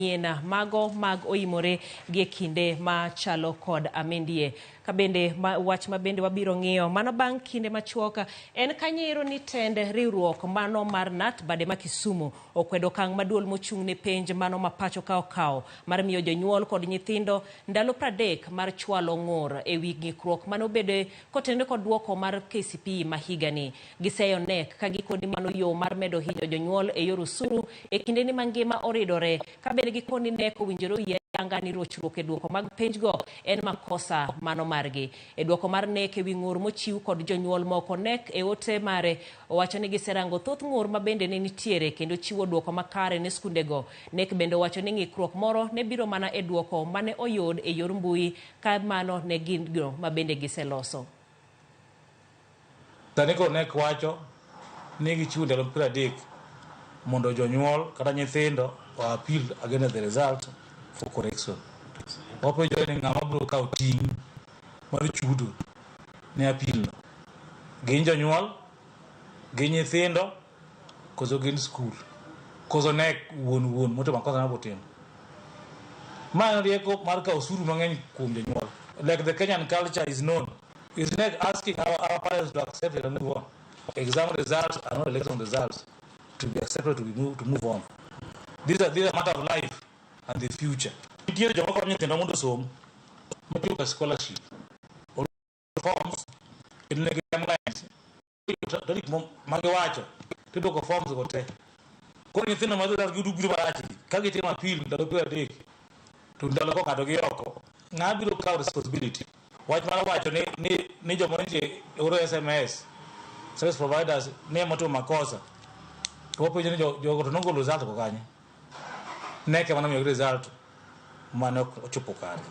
Manyien mago mag oimore gi e kinde ma chalo kod amindie. Ka bende ma, wach ma bende wabiro ng'iyo mano bang' kinde machuok en kanyero ni tend riwruok mano mar KNUT bade ma Kisumu okwedo okang' ma duol mochung' ne penj mano ma pacho ka okawo mar miyo jonyuol kod nyithindo ndalo 30 mar chwalo ng'ur e wi ng'ikruok mane obedoe kotenore kod duoko mar KCPE ma higani. Giseyo KNEC ka gikoni mano yo mar medo hinyo jonyuol e yor osuru e kindeni ma ngima oridore. Ka bende gikoni KNEC owinjore oyie ayanga ni rochruok e duoko mag penjgo en makosa mano margi. E duoko mar KNEC e wi ng'ur mochiw kod jonyuol moko, KNEC e ote mare owacho ni giserango thoth ng'ur ma bende ne nitiere kendo chiwo duoko makare ne skundego. KNEC bende owacho ni ng'ikruok moro ne biro mana e duoko mane oyud e yor mbui ka mano ne gino ma bende giseloso. Sani koro KNEC wacho ni gichiwo ndalo 30 mondo jonyuol kata nyithindo o appeal against the result for correction. Wapenjore ni ng'ama biro kawo ting' mar chudo ne appeal no. Gin jonyuol, gin nyithindo, koso gin skul, koso KNEC wuon wuon motimo makosa mabotimo. Ma en rieko mar kawo osuru mang'eny kuom jonyuol. Like the Kenyan culture is known. Is KNEC asking our parents to accept it and move on. Exam results are not election results to be accepted to move on. These are matter of life and the future. Nitiere joma konyo nyithindo mondo osom matiyo ka scholarship. Forms kendo nigi timelines. Tarik magiwacho tiduoko forms go te. Koro nyithindo ma result gi biro marach gi ka gitimo appeal ndalo 30 to ndalo kokadho gi oko ng'a biro kawo responsibility. Wach mar wacho ni joma nitie oro SMS service providers ni ema otimo makosa to wapenjo ni jogo to nogolo result go kanye? KNEC ema nomiyogi result mane ok ochopo kare.